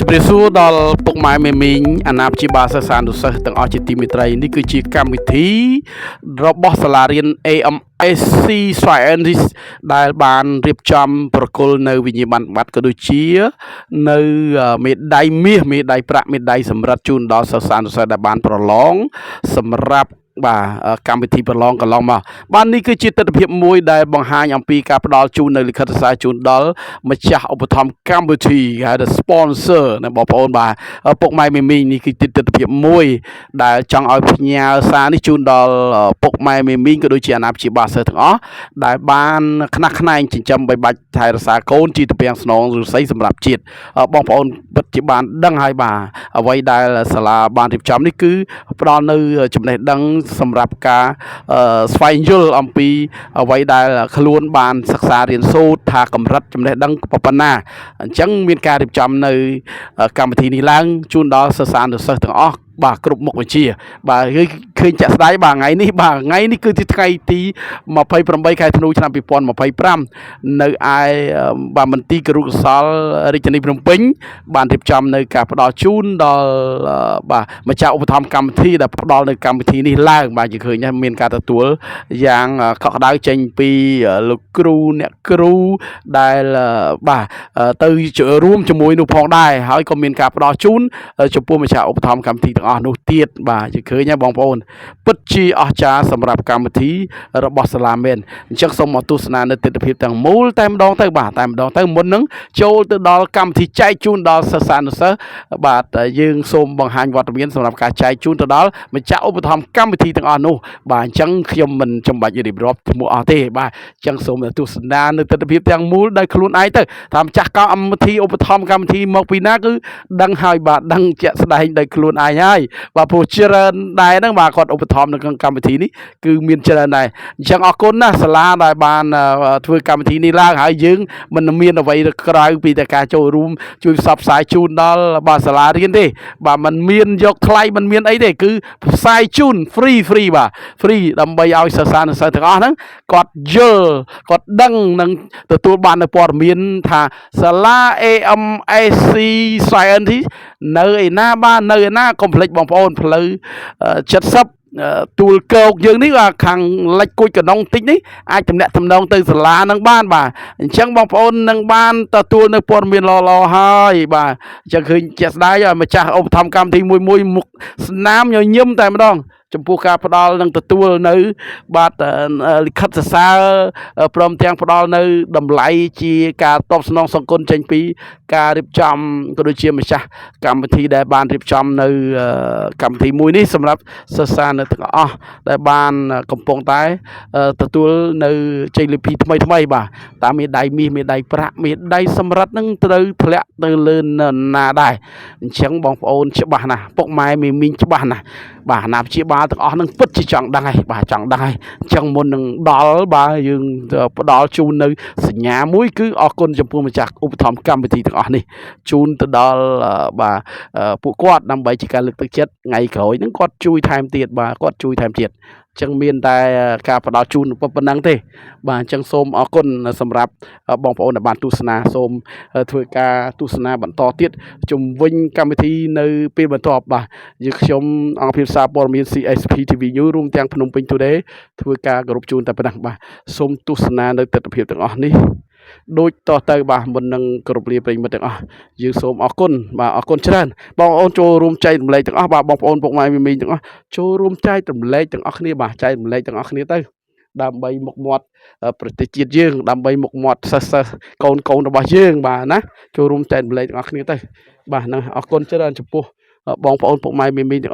ជម្រាបសួរដល់ពុកម៉ែមេមីងអាណាព្យាបាលសិស្សានុសិស្សទាំងអស់ជាទីមេត្រីនេះគឺជាកម្មវិធីរបស់សាលារៀន AMSC Scientist ដែលបានរៀបចំប្រគល់នៅវិញ្ញាបនបត្រក៏ដូចជា នៅមេដាយមាសមេដាយប្រាក់មេដាយសម្រិតជូនដល់សិស្សានុសិស្សដែលបានប្រឡងសម្រាប់បាទកម្មវិធីប្រឡងកន្លងមកបាទនេះគឺជាទស្សនវិជ្ជាមួយដែលបង្ហាញអំពីការផ្ដល់ជូននៅលិខិតសរសើរជូនដល់ម្ចាស់ឧបត្ថម្ភកម្មវិធីគេហៅថា sponsor ណាបងប្អូនបាទពុកម៉ែមីមីនេះគឺទស្សនវិជ្ជាមួយដែលចង់ឲ្យផ្ញើសារនេះជូនដល់ពុកម៉ែមីមីក៏ដូចជាអាណាព្យាបាលសិស្សទាំងអស់ដែលបានខ្នះខ្នែងចិញ្ចឹមបីបាច់ថែរក្សាកូនជាទំពាំងស្នងឫស្សីសម្រាប់ជាតិបងប្អូនពិតជាបានដឹងហើយបាទអ្វីដែលសាលាបានរៀបចំនេះគឺផ្ដល់នៅចំណេះដឹងសម្រាប់ការស្វែងយល់អំពីអ្វីដែលខ្លួនបានសិក្សារៀនសូត្រថាកម្រិតចំណេះដឹងប៉ុណ្ណាអញ្ចឹងមានការរៀបចំនៅកម្មវិធីនេះឡើងជូនដល់សិស្សានុសិស្សទាំងអស់បាទគ្រប់មុខវិជ្ជាបាទគឺឃើញជាក់ស្ដែងបាទថ្ងៃនេះបាទថ្ងៃនេះគឺជាថ្ងៃទី28ខែធ្នូឆ្នាំ2025នៅឯបាទមន្ទីរគរុកោសលរាជធានីភ្នំពេញបានរៀបចំនៅការផ្ដល់ជូនដល់បាទម្ចាស់ឧបត្ថម្ភកម្មវិធីដែលផ្ដល់នៅកម្មវិធីនេះឡើងបាទយើងឃើញមានការទទួលយ៉ាងកក់ក្ដៅចេញពីលោកគ្រូអ្នកគ្រូដែលបាទទៅរួមជាមួយនោះផងដែរហើយក៏មានការផ្ដល់ជូនចំពោះម្ចាស់ឧបត្ថម្ភកម្មវិធីទាំងអស់នោះទៀតបាទយើងឃើញហើយបងប្អូនពិតជាអស្ចារ្យសម្រាប់កម្មវិធីរបស់សាលាមែនអញ្ចឹងសូមមកទស្សនានៅទស្សនវិជ្ជាទាំងមូលតែម្ដងទៅបាទតែម្ដងទៅមុននឹងចូលទៅដល់កម្មវិធីចែកជូនដល់សិស្សានុសិស្សបាទយើងសូមបង្ហាញវត្តមានសម្រាប់ការចែកជូនទៅដល់ម្ចាស់ឧបត្ថម្ភកម្មវិធីទាំងអស់នោះបាទអញ្ចឹងខ្ញុំមិនចាំបាច់រៀបរាប់ឈ្មោះអស់ទេបាទអញ្ចឹងសូមទស្សនានៅទស្សនវិជ្ជាទាំងមូលដោយខ្លួនឯងទៅថាម្ចាស់កម្មវិធីឧបត្ថម្ភកម្មវិធីមកពីណាគឺដឹងហើយបាទដឹងជាក់ស្ដែងដោយខ្លួនឯងហើយបាទព្រោះច្រើនដែរហ្នឹងបាទគាត់ឧបត្ថម្ភនៅក្នុងកម្មវិធីនេះគឺមានច្រើនដែរអញ្ចឹងអរគុណណាស់សាលាដែលបានធ្វើកម្មវិធីនេះឡើងហើយយើងមិនមានអ្វីក្រៅពីតែការចូលរួមជួយផ្សព្វផ្សាយជូនដល់បាទសាលារៀនទេបាទมันមានយកថ្លៃมันមានអីទេគឺផ្សាយជូន free free បាទ free ដើម្បីឲ្យសិស្សានុសិស្សទាំងអស់ហ្នឹងគាត់យល់គាត់ដឹងនិងទទួលបាននៅព័ត៌មានថាសាលា AMSC Scientist នៅឯណាបាទនៅឯណាកុំភ្លេចបងប្អូនផ្លូវ70ទួលគោកយើងនេះបាទខាងលិចគួចកណ្ដុងតិចនេះអាចតំណាក់តំណងទៅសាលានឹងបានបាទអញ្ចឹងបងប្អូននឹងបានទទួលនៅព័ត៌មានល្អៗហើយបាទអញ្ចឹងឃើញជាក់ស្ដែងម្ចាស់ឧបត្ថម្ភកម្មវិធីមួយមួយមុខស្នាមញញឹមតែម្ដងចំពោះការផ្ដល់និងទទួលនៅបាទលិខិតសរសើរព្រមទាំងផ្ដល់នៅតម្លៃជាការតបស្នងសង្គមចេញពីការរៀបចំក៏ដូចជាម្ចាស់កម្មវិធីដែលបានរៀបចំនៅកម្មវិធីមួយនេះសម្រាប់សិស្សានុទាំងអស់ដែលបានកំពុងតែទទួលនៅជ័យលាភីថ្មីថ្មីបាទតាមមេដៃមាសមេដៃប្រាក់មេដៃសម្រិតនឹងត្រូវធ្លាក់ទៅលើណាដែរអញ្ចឹងបងប្អូនច្បាស់ណាស់ពុកម៉ែមីមីងច្បាស់ណាស់បាទអាណាព្យាបាលទាំងអស់នឹងពិតជាចង់ដឹងហើយបាទចង់ដឹងហើយអញ្ចឹងមុននឹងដល់បាទយើងផ្ដល់ជូននៅសញ្ញាមួយគឺអរគុណចំពោះម្ចាស់ឧបត្ថម្ភកម្មវិធីទាំងអស់នេះជូនទៅដល់បាទពួកគាត់ដើម្បីជាការលើកទឹកចិត្តថ្ងៃក្រោយហ្នឹងគាត់ជួយថែមទៀតបាទគាត់ជួយថែមទៀតអញ្ចឹងមានតែការផ្ដល់ជូនប៉ុណ្ណឹងទេបាទអញ្ចឹងសូមអរគុណសម្រាប់បងប្អូនដែលបានទស្សនាសូមធ្វើការទស្សនាបន្តទៀតជំវិញកម្មវិធីនៅពេលបន្ទាប់បាទយើងខ្ញុំអង្គភាពសារព័ត៌មាន CSP TV News រួមទាំងភ្នំពេញ Today ធ្វើការគោរពជូនតែប៉ុណ្ណឹងបាទសូមទស្សនានៅទស្សនវិជ្ជាទាំងអស់នេះដូចតទៅបាទមុននឹងគោរពលាប្រិយមិត្តទាំងអស់យើងសូមអរគុណបាទអរគុណច្រើនបងប្អូនចូលរួមចែករំលែកទាំងអស់បាទបងប្អូនពុកម៉ែមីមីងទាំងអស់ចូលរួមចែករំលែកទាំងអស់គ្នាបាទចែករំលែកទាំងអស់គ្នាទៅដើម្បីមុខមាត់ប្រទេសជាតិយើងដើម្បីមុខមាត់សិស្សសិស្សកូនកូនរបស់យើងបាទណាចូលរួមចែករំលែកទាំងអស់គ្នាទៅបាទហ្នឹងអរគុណច្រើនចំពោះបងប្អូនពុកម៉ែមីមីងទាំងអស់។